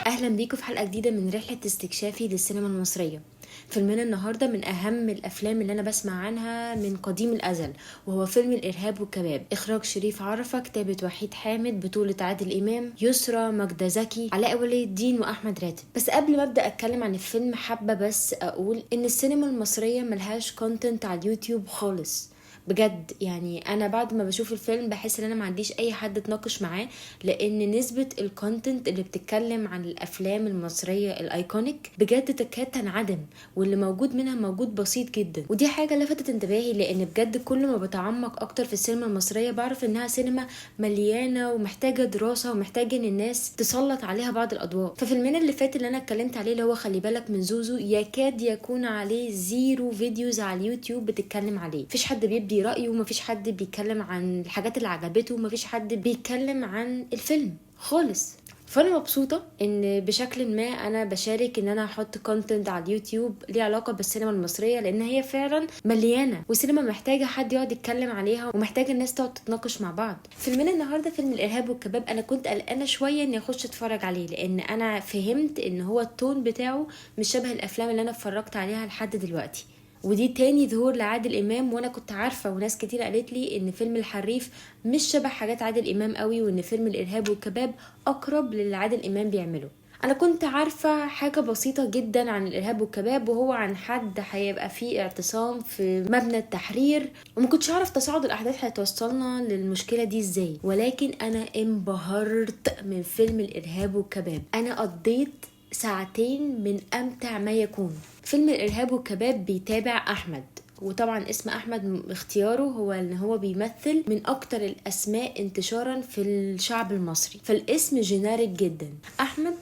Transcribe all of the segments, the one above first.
اهلا بيكم في حلقة جديدة من رحله استكشافي للسينما المصرية. فيلمنا النهارده من اهم الافلام اللي انا بسمع عنها من قديم الازل، وهو فيلم الارهاب والكباب، اخراج شريف عرفة، كتابه وحيد حامد، بطوله عادل امام، يسرا، ماجدة زكي، علاء ولي الدين، واحمد راتب. بس قبل ما ابدا اتكلم عن الفيلم حابة بس اقول ان السينما المصرية ملهاش content على اليوتيوب خالص بجد. يعني انا بعد ما بشوف الفيلم بحس ان انا ما عنديش اي حد اتناقش معاه، لان نسبة ال content اللي بتتكلم عن الافلام المصرية ال iconic بجد تكاد تنعدم، واللي موجود منها موجود بسيط جدا. ودي حاجة لفتت انتباهي، لان بجد كل ما بتعمق اكتر في السينما المصرية بعرف انها سينما مليانة ومحتاجة دراسة ومحتاجة ان الناس تسلط عليها بعض الاضواء. ففيلمنا اللي فات اللي انا اتكلمت عليه اللي هو خلي بالك من زوزو يكاد يكون عليه zero videos على اليوتيوب بتتكلم عليه، مفيش حد بيبدي رأيه، مفيش حد بيتكلم عن الحاجات اللي عجبته، مفيش حد بيتكلم عن الفيلم خالص. فانا مبسوطة ان بشكل ما انا بشارك ان انا احط content على اليوتيوب ليه علاقة بالسينما المصرية، لان هي فعلا مليانة والسينما محتاجه حد يقعد يتكلم عليها ومحتاجة الناس تقعد تتناقش مع بعض. فيلمنا النهارده فيلم الارهاب والكباب، انا كنت قلقانة شوية اني اخش اتفرج عليه، لان انا فهمت ان هو ال tone بتاعه مش شبه الافلام اللي انا اتفرجت عليها لحد دلوقتي. ودي تاني ظهور لعادل امام، وانا كنت عارفه وناس كتير قالت لي ان فيلم الحريف مش شبه حاجات عادل امام قوي، وان فيلم الارهاب والكباب اقرب للي عادل امام بيعمله. انا كنت عارفه حاجة بسيطة جدا عن الارهاب والكباب، وهو عن حد هيبقى فيه اعتصام في مبنى التحرير، وما كنتش اعرف تصاعد الاحداث هتوصلنا للمشكلة دي ازاي. ولكن انا انبهرت من فيلم الارهاب والكباب، انا قضيت ساعتين من امتع ما يكون. فيلم الارهاب والكباب بيتابع احمد، وطبعا اسم احمد اختياره هو ان هو بيمثل من اكتر الاسماء انتشارا في الشعب المصري، فالاسم generic جدا. احمد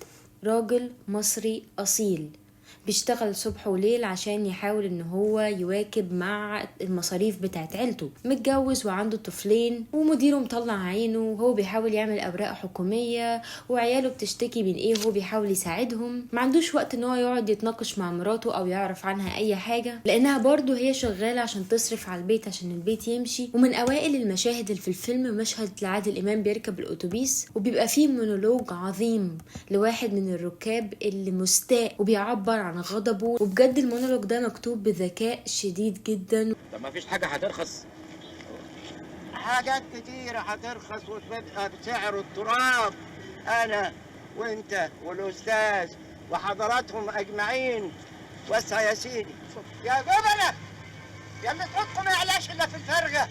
راجل مصري اصيل بيشتغل صبح وليل عشان يحاول ان هو يواكب مع المصاريف بتاعت عيلته، متجوز وعنده طفلين، ومديره مطلع عينه وهو بيحاول يعمل اوراق حكومية، وعياله بتشتكي من ايه وهو بيحاول يساعدهم. ما عندوش وقت ان هو يقعد يتناقش مع مراته او يعرف عنها اي حاجة، لانها برضه هي شغالة عشان تصرف على البيت عشان البيت يمشي. ومن اوائل المشاهد اللي في الفيلم مشهد لعادل امام بيركب الاتوبيس، وبيبقى فيه مونولوج عظيم لواحد من الركاب اللي مستاء وبيعبر عن غضبه، وبجد المونولوج ده مكتوب بذكاء شديد جدا. طب ما فيش حاجة هترخص؟ حاجات كتيرة هترخص وتبقى بسعر التراب. أنا وأنت والأستاذ وحضراتهم أجمعين. وسع يا سيدي يا جبنة، يا اللي صوتكم ما يعلاش إلا في الفرجة،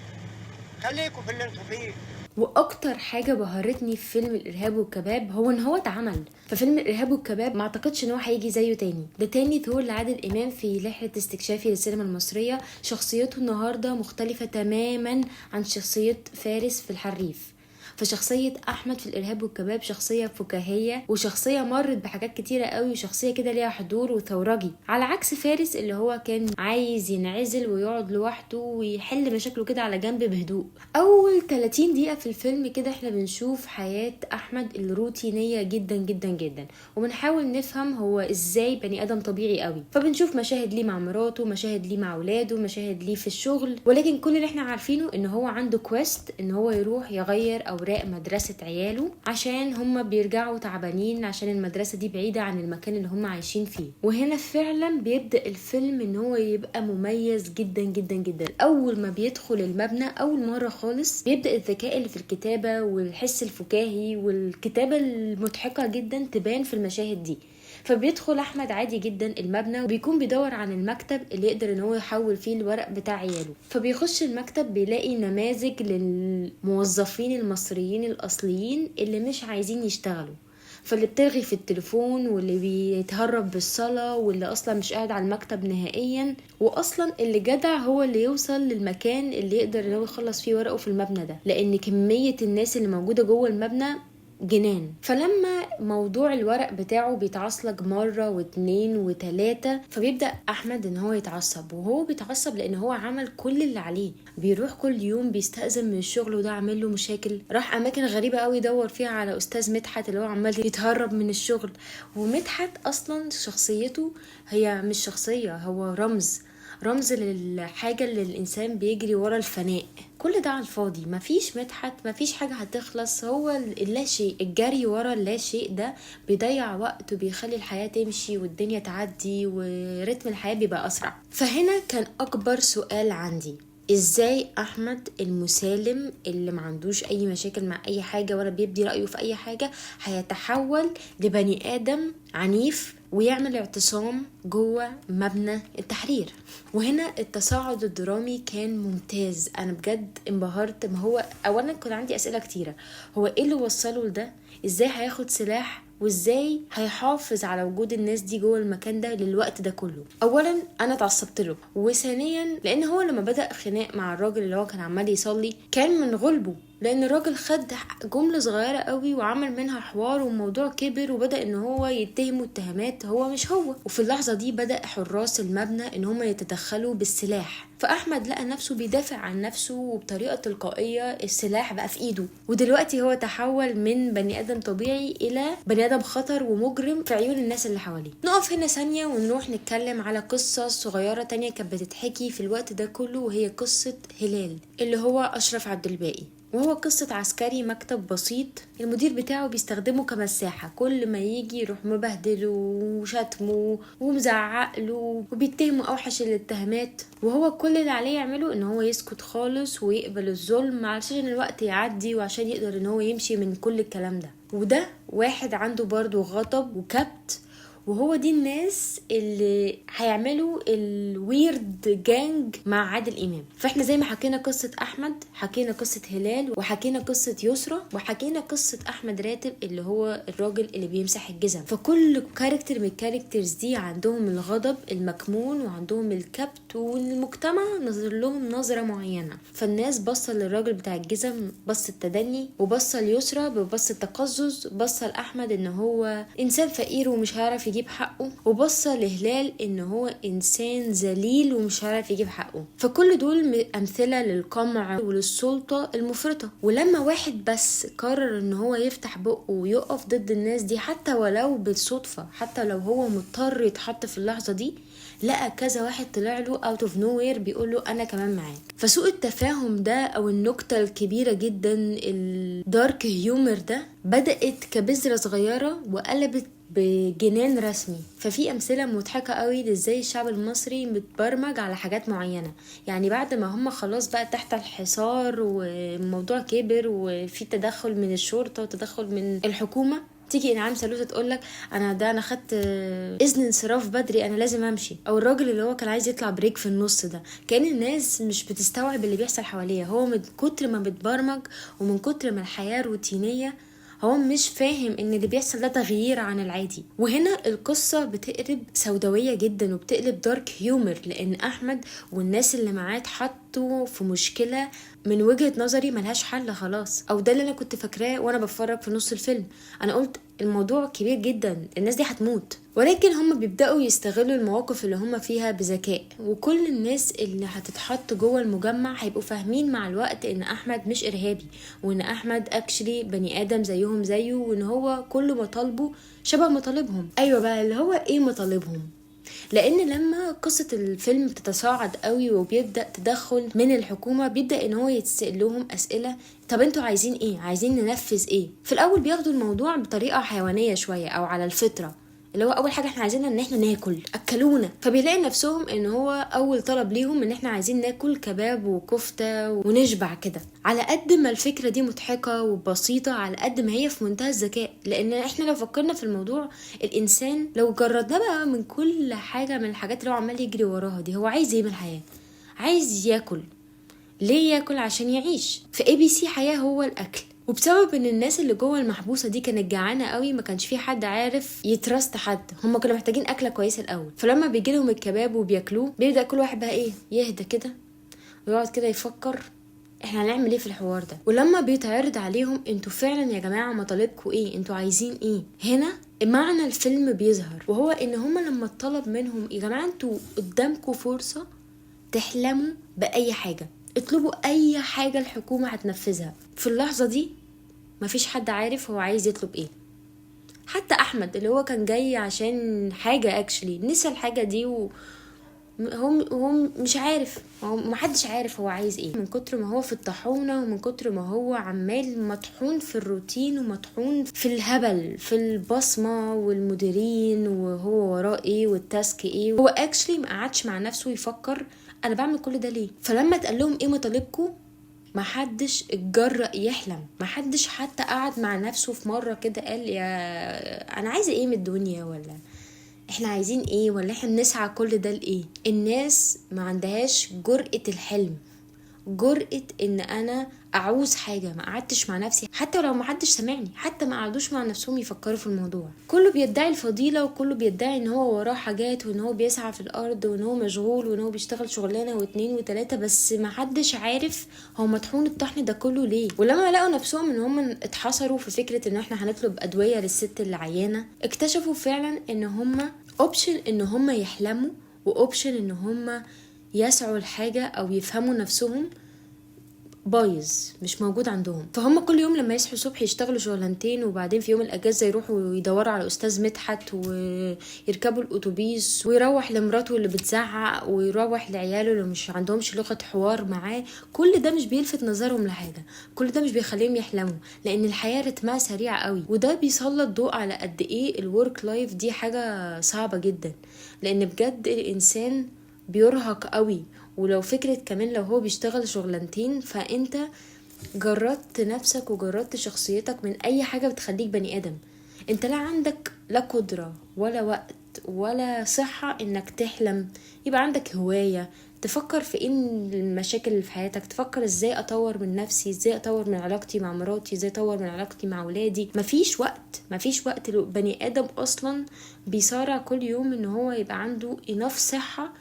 خليكم في اللي انتوا فيه. واكتر حاجة بهرتني في فيلم الارهاب والكباب هو ان هو اتعمل. ففيلم الارهاب والكباب ما اعتقدش ان هو هيجي زيه تاني. ده تاني ظهور لعادل امام في رحله استكشافي للسينما المصرية. شخصيته النهارده مختلفة تماما عن شخصية فارس في الحريف. فشخصية أحمد في الإرهاب والكباب شخصية فكاهية، وشخصية مرت بحاجات كتيرة قوي، وشخصية كده ليها حضور وثورجي، على عكس فارس اللي هو كان عايز ينعزل ويقعد لوحده ويحل مشاكله كده على جنب بهدوء. أول 30 دقيقة في الفيلم كده احنا بنشوف حياة أحمد الروتينية جدا جدا جدا، وبنحاول نفهم هو ازاي بني آدم طبيعي قوي. فبنشوف مشاهد ليه مع مراته، مشاهد ليه مع ولاده، مشاهد ليه في الشغل، ولكن كل اللي احنا عارفينه ان هو عنده quest ان هو يروح يغير أوراق مدرسة عياله عشان هم بيرجعوا تعبانين، عشان المدرسة دي بعيدة عن المكان اللي هم عايشين فيه. وهنا فعلا بيبدأ الفيلم ان هو يبقى مميز جدا جدا جدا. اول ما بيدخل المبنى اول مرة خالص بيبدأ الذكاء اللي في الكتابة والحس الفكاهي والكتابة المضحكة جدا تبان في المشاهد دي. فبيدخل احمد عادي جدا المبنى، وبيكون بيدور عن المكتب اللي يقدر ان هو يحول فيه الورق بتاع عياله. فبيخش المكتب بيلاقي نماذج للموظفين المصريين الاصليين اللي مش عايزين يشتغلوا، فاللي بترغي في التليفون، واللي بيتهرب بالصلاة، واللي أصلا مش قاعد على المكتب نهائيا، وأصلا اللي جدع هو اللي يوصل للمكان اللي يقدر ان هو يخلص فيه ورقة في المبنى ده، لأن كمية الناس اللي موجودة جوه المبنى جنان. فلما موضوع الورق بتاعه بيتعصلج مرة واتنين وتلاتة، فبيبدأ أحمد إن هو يتعصب، وهو بيتعصب لأن هو عمل كل اللي عليه. بيروح كل يوم بيستأذن من الشغل وده عامل له مشاكل، راح أماكن غريبة قوي يدور فيها على أستاذ مدحت اللي هو عمال يتهرب من الشغل. ومدحت أصلا شخصيته هي مش شخصية، هو رمز. رمز للحاجة اللي الإنسان بيجري ورا الفناء. كل ده على الفاضي، مفيش مدحت، مفيش حاجة هتخلص، هو اللا شيء. الجري ورا اللا شيء ده بيضيع وقت وبيخلي الحياة تمشي والدنيا تعدي ورتم الحياة بيبقى أسرع. فهنا كان أكبر سؤال عندي، ازاي احمد المسالم اللي ما عندوش اي مشاكل مع اي حاجة ولا بيبدي رايه في اي حاجة هيتحول لبني ادم عنيف ويعمل اعتصام جوه مبنى التحرير؟ وهنا التصاعد الدرامي كان ممتاز، انا بجد انبهرت. ما هو اولا كان عندي اسئلة كتيرة، هو ايه اللي وصله لده؟ ازاي هياخد سلاح؟ وازاي هيحافظ على وجود الناس دي جوه المكان ده للوقت ده كله؟ اولا انا اتعصبت له، وثانيا لان هو لما بدا خناق مع الراجل اللي هو كان عمال يصلي كان من غلبه، لان الراجل خد جملة صغيرة قوي وعمل منها حوار والموضوع كبر وبدا ان هو يتهمه اتهامات هو مش هو. وفي اللحظة دي بدا حراس المبنى ان هم يتدخلوا بالسلاح، فاحمد لقى نفسه بيدافع عن نفسه وبطريقة تلقائية السلاح بقى في ايده، ودلوقتي هو تحول من بني ادم طبيعي الى بني ادم خطر ومجرم في عيون الناس اللي حواليه. نقف هنا ثانية ونروح نتكلم على قصة صغيرة تانية كانت بتتحكي في الوقت ده كله، وهي قصة هلال اللي هو اشرف عبد الباقي، وهو قصة عسكري مكتب بسيط المدير بتاعه بيستخدمه كمساحة، كل ما يجي يروح مبهدله وشتمه ومزعقله وبيتهمه أوحش الاتهامات، وهو كل اللي عليه يعمله ان هو يسكت خالص ويقبل الظلم علشان الوقت يعدي وعشان يقدر ان هو يمشي من كل الكلام ده. وده واحد عنده برضو غضب وكبت، وهو دي الناس اللي هيعملوا ال weird gang مع عادل امام. فاحنا زي ما حكينا قصة احمد، حكينا قصة هلال، وحكينا قصة يسرا، وحكينا قصة احمد راتب اللي هو الراجل اللي بيمسح الجزم. فكل character من ال characters دي عندهم الغضب المكمون وعندهم الكبت، والمجتمع نظر لهم نظره معينة. فالناس بصة للراجل بتاع الجزم بصة تدني، وبصه ليسرا ببصه تقزز، بصة لاحمد ان هو انسان فقير ومش هيعرف يجيب حقه، وبصة لهلال ان هو انسان ذليل ومش عارف يجيب حقه. فكل دول امثلة للقمع وللسلطة المفرطة. ولما واحد بس قرر ان هو يفتح بقه ويقف ضد الناس دي، حتى ولو بالصدفة، حتى لو هو مضطر يتحط في اللحظة دي، لقى كذا واحد طلع له out of nowhere بيقول له انا كمان معاك. فسوء التفاهم ده او النكتة الكبيرة جدا ال dark humor ده بدأت كبذرة صغيرة وقلبت بجنان رسمي. ففي امثلة مضحكة قوي لازاي الشعب المصري متبرمج على حاجات معينة. يعني بعد ما هم خلاص بقى تحت الحصار والموضوع كبر وفي تدخل من الشرطة وتدخل من الحكومة، تيجي انعام سالوسة تقول لك انا خدت اذن انصراف بدري، انا لازم امشي. او الراجل اللي هو كان عايز يطلع break في النص ده، كان الناس مش بتستوعب اللي بيحصل حواليها. هو من كتر ما بتبرمج ومن كتر ما الحياة روتينيه هو مش فاهم ان اللي بيحصل ده تغيير عن العادي. وهنا القصة بتقلب سوداوية جدا وبتقلب dark humor، لان احمد والناس اللي معاه اتحطوا في مشكلة من وجهة نظري ملهاش حل خلاص، او ده اللي انا كنت فاكراه وانا بتفرج في نص الفيلم. انا قلت الموضوع كبير جدا، الناس دي هتموت، ولكن هم بيبدأوا يستغلوا المواقف اللي هم فيها بذكاء. وكل الناس اللي هتتحط جوه المجمع هيبقوا فاهمين مع الوقت ان احمد مش ارهابي، وان احمد actually بني ادم زيهم زيه، وان هو كل مطالبه شبه مطالبهم. ايوه بقى اللي هو ايه مطالبهم؟ لان لما قصة الفيلم بتتصاعد قوي وبيبدأ تدخل من الحكومة، بيبدأ ان هو يتسأل لهم اسئلة، طب انتوا عايزين ايه؟ عايزين ننفذ ايه؟ في الاول بياخدوا الموضوع بطريقة حيوانية شوية او على الفطرة، اللي هو اول حاجة احنا عايزينها ان احنا ناكل، اكلونا. فبيلاقي نفسهم ان هو اول طلب ليهم ان احنا عايزين ناكل كباب وكفته ونشبع كده. على قد ما الفكرة دي مضحكة وبسيطة، على قد ما هي في منتهى الذكاء، لان احنا لو فكرنا في الموضوع، الانسان لو جردناه بقى من كل حاجة من الحاجات اللي هو عمال يجري وراها دي، هو عايز ايه من الحياة؟ عايز ياكل. ليه ياكل؟ عشان يعيش. في ABC حياة هو الاكل. وبسبب ان الناس اللي جوه المحبوسه دي كانت جعانة قوي، ما كانش في حد عارف ي trust حد، هم كانوا محتاجين اكله كويسة الاول. فلما بيجي لهم الكباب وبياكلوه، بيبدا كل واحد بقى ايه، يهدى كده ويقعد كده يفكر احنا هنعمل ايه في الحوار ده. ولما بيتعرض عليهم انتوا فعلا يا جماعة مطالبكم ايه، انتوا عايزين ايه، هنا معنى الفيلم بيظهر، وهو ان هم لما اتطلب منهم يا جماعة انتوا قدامكم فرصة تحلموا باي حاجة، اطلبوا اي حاجة الحكومة هتنفذها. في اللحظة دي مفيش حد عارف هو عايز يطلب ايه. حتى احمد اللي هو كان جاي عشان حاجة actually نسى الحاجة دي هو مش عارف، هو محدش عارف هو عايز ايه، من كتر ما هو في الطاحونه ومن كتر ما هو عمال مطحون في الروتين ومطحون في الهبل، في البصمة والمديرين وهو وراه ايه وال task ايه. هو actually ما قعدش مع نفسه يفكر انا بعمل كل ده ليه. فلما اتقال لهم ايه مطالبكم، ما حدش اتجرأ يحلم، ما حدش حتى قعد مع نفسه في مرة كده قال يا انا عايزه ايه من الدنيا، ولا احنا عايزين ايه، ولا احنا بنسعى كل ده لايه. الناس ما عندهاش جرأة الحلم، جرأة ان انا اعوز حاجة. ما قعدتش مع نفسي حتى لو ما حدش سمعني، حتى ما قعدوش مع نفسهم يفكروا في الموضوع. كله بيدعي الفضيلة وكله بيدعي ان هو وراه حاجات وان هو بيسعى في الارض وان هو مشغول وان هو بيشتغل شغلانة واتنين وتلاتة، بس ما حدش عارف هو مطحون الطحن ده كله ليه. ولما لقوا نفسهم ان هم اتحصروا في فكرة ان احنا هنطلب ادوية للست اللي عيانة، اكتشفوا فعلا ان هم option ان هم يحلموا و option ان هم يسعوا لحاجة او يفهموا نفسهم بايظ، مش موجود عندهم. فهم كل يوم لما يصحوا الصبح يشتغلوا شغلانتين، وبعدين في يوم الاجازة يروحوا يدوروا على استاذ مدحت ويركبوا الاتوبيس، ويروح لمراته اللي بتزعق، ويروح لعياله اللي مش عندهمش لغة حوار معاه. كل ده مش بيلفت نظرهم لحاجة، كل ده مش بيخليهم يحلموا، لان الحياة رتمها سريع قوي. وده بيسلط ضوء على قد ايه ال work life دي حاجة صعبة جدا، لان بجد الانسان بيرهق قوي. ولو فكرة كمان لو هو بيشتغل شغلانتين، فانت جردت نفسك وجردت شخصيتك من اي حاجة بتخليك بني ادم. انت لا عندك لا قدرة ولا وقت ولا صحة انك تحلم، يبقى عندك هواية، تفكر في ايه المشاكل اللي في حياتك، تفكر ازاي اطور من نفسي، ازاي اطور من علاقتي مع مراتي، ازاي اطور من علاقتي مع ولادي. مفيش وقت، مفيش وقت. بني ادم اصلا بيصارع كل يوم ان هو يبقى عنده enough صحة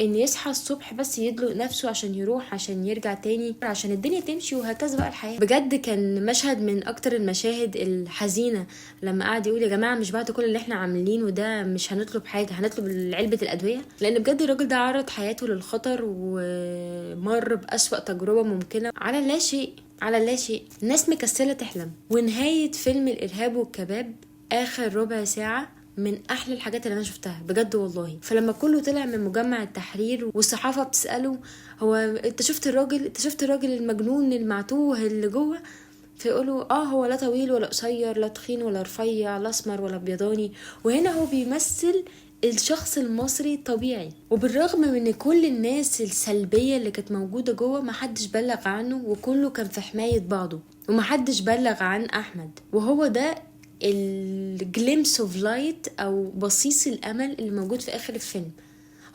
ان يصحى الصبح بس يدلق نفسه عشان يروح، عشان يرجع تاني، عشان الدنيا تمشي، وهكذا بقى الحياة. بجد كان مشهد من اكتر المشاهد الحزينة لما قعد يقول يا جماعة مش بعد كل اللي احنا عاملينه ده مش هنطلب حاجة، هنطلب علبة الأدوية. لان بجد الراجل ده عرض حياته للخطر ومر بأسوأ تجربة ممكنة على لا شيء، على لا شيء. الناس مكسلة تحلم. ونهاية فيلم الإرهاب والكباب آخر ربع ساعة من احلى الحاجات اللي انا شفتها بجد والله. فلما كله طلع من مجمع التحرير والصحافة بتساله هو انت شفت الراجل، انت شفت الراجل المجنون المعتوه اللي جوه، فيقولوا هو لا طويل ولا قصير، لا تخين ولا رفيع، لا اسمر ولا ابيضاني. وهنا هو بيمثل الشخص المصري الطبيعي. وبالرغم من كل الناس السلبية اللي كانت موجودة جوه محدش بلغ عنه، وكله كان في حماية بعضه، ومحدش بلغ عن احمد. وهو ده ال glimpse of light او بصيص الامل اللي موجود في اخر الفيلم،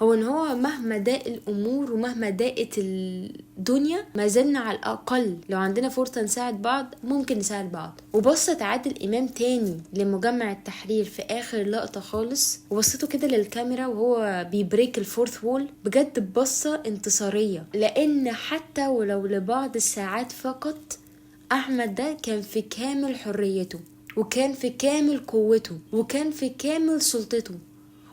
هو ان هو مهما ضاق الامور ومهما ضاقت الدنيا ما زلنا على الاقل لو عندنا فرصة نساعد بعض ممكن نساعد بعض. وبصت عادل امام تاني لمجمع التحرير في اخر لقطة خالص، وبصته كده للكاميرا وهو بي break ال fourth wall، بجد بصة انتصاريه، لان حتى ولو لبعض الساعات فقط احمد ده كان في كامل حريته، وكان في كامل قوته، وكان في كامل سلطته.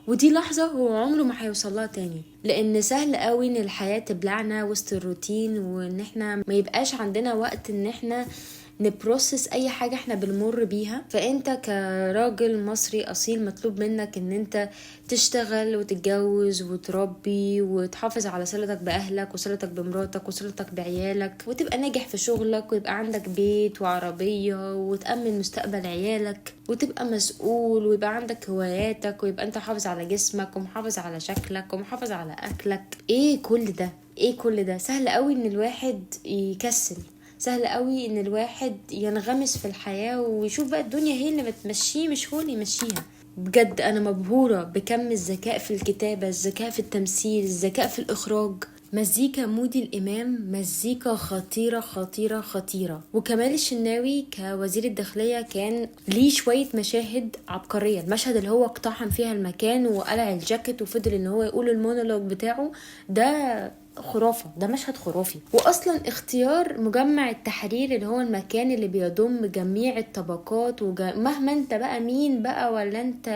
ودي لحظة هو عمره ما هيوصلها تاني، لأن سهل قوي إن الحياة تبلعنا وسط الروتين، وإن إحنا ما يبقاش عندنا وقت إن إحنا ن process أي حاجة إحنا بنمر بيها. فأنت كراجل مصري أصيل مطلوب منك إن أنت تشتغل وتتجوز وتربي وتحافظ على صلتك بأهلك وصلتك بمراتك وصلتك بعيالك، وتبقى ناجح في شغلك، ويبقى عندك بيت وعربية، وتأمن مستقبل عيالك، وتبقى مسؤول، ويبقى عندك هواياتك، ويبقى أنت حافظ على جسمك ومحافظ على شكلك ومحافظ على أكلك. إيه كل ده؟ إيه كل ده؟ سهل قوي إن الواحد يكسل، سهل قوي ان الواحد ينغمس في الحياة ويشوف بقى الدنيا هي اللي بتمشيه مش هو اللي يمشيها. بجد انا مبهورة بكم الذكاء في الكتابة، الذكاء في التمثيل، الذكاء في الاخراج. مزيكا مودي الإمام مزيكا خطيرة خطيرة خطيرة. وكمال الشناوي كوزير الداخلية كان ليه شوية مشاهد عبقرية. المشهد اللي هو اقتحم فيها المكان وقلع الجاكيت وفضل ان هو يقول المونولوج بتاعه ده خرافة، ده مشهد خرافي. وأصلا اختيار مجمع التحرير اللي هو المكان اللي بيضم جميع الطبقات، مهما انت بقى مين بقى ولا انت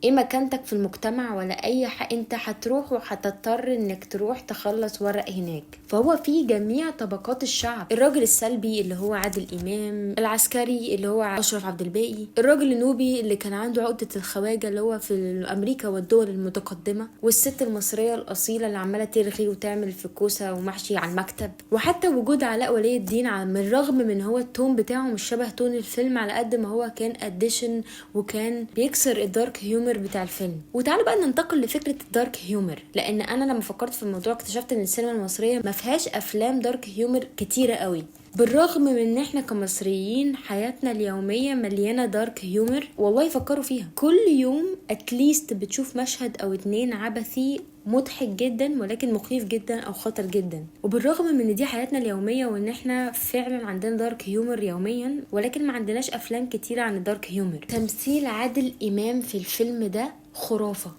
ايه مكانتك في المجتمع ولا اي حاجة، انت هتروح وهتضطر انك تروح تخلص ورق هناك. فهو في جميع طبقات الشعب، الراجل السلبي اللي هو عادل إمام، العسكري اللي هو أشرف عبد الباقي، الراجل النوبي اللي كان عنده عقدة الخواجة اللي هو في أمريكا والدول المتقدمة، والست المصرية الأصيلة اللي عمالة ترغي وتعمل في كوسة ومحشي على المكتب. وحتى وجود علاء ولي الدين، من الرغم من هو ال tone بتاعه مش شبه tone الفيلم، على قد ما هو كان addition وكان بيكسر ال dark humor بتاع الفيلم. وتعالوا بقى ننتقل لفكرة ال dark humor، لأن أنا لما فكرت في الموضوع اكتشفت إن السينما المصرية ما فيهاش أفلام dark humor كتيرة قوي، بالرغم من ان احنا كمصريين حياتنا اليومية مليانة dark humor. والله فكروا فيها، كل يوم at least بتشوف مشهد او اتنين عبثي مضحك جدا ولكن مخيف جدا او خطر جدا. وبالرغم من ان دي حياتنا اليومية وان احنا فعلا عندنا dark humor يوميا، ولكن ما عندناش افلام كتيرة عن ال dark humor. تمثيل عادل امام في الفيلم ده خرافة،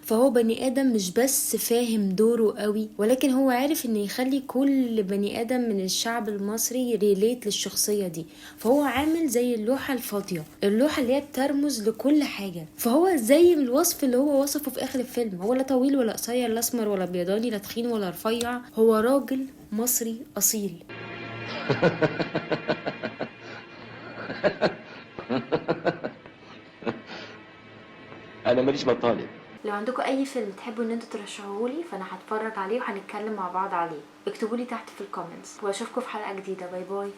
فهو بني آدم مش بس فاهم دوره قوي، ولكن هو عارف ان يخلي كل بني آدم من الشعب المصري relate للشخصية دي. فهو عامل زي اللوحة الفاضية، اللوحة اللي هي بترمز لكل حاجة. فهو زي الوصف اللي هو وصفه في آخر الفيلم، هو لا طويل ولا قصير، لا اسمر ولا بيضاني، لا تخين ولا رفيع، هو راجل مصري أصيل. أنا ماليش مطالب. لو عندكم اي فيلم تحبوا ان انتوا ترشحوهولي فانا هتفرج عليه وهنتكلم مع بعض عليه، اكتبولي تحت في ال comments، واشوفكم في حلقة جديدة. bye bye.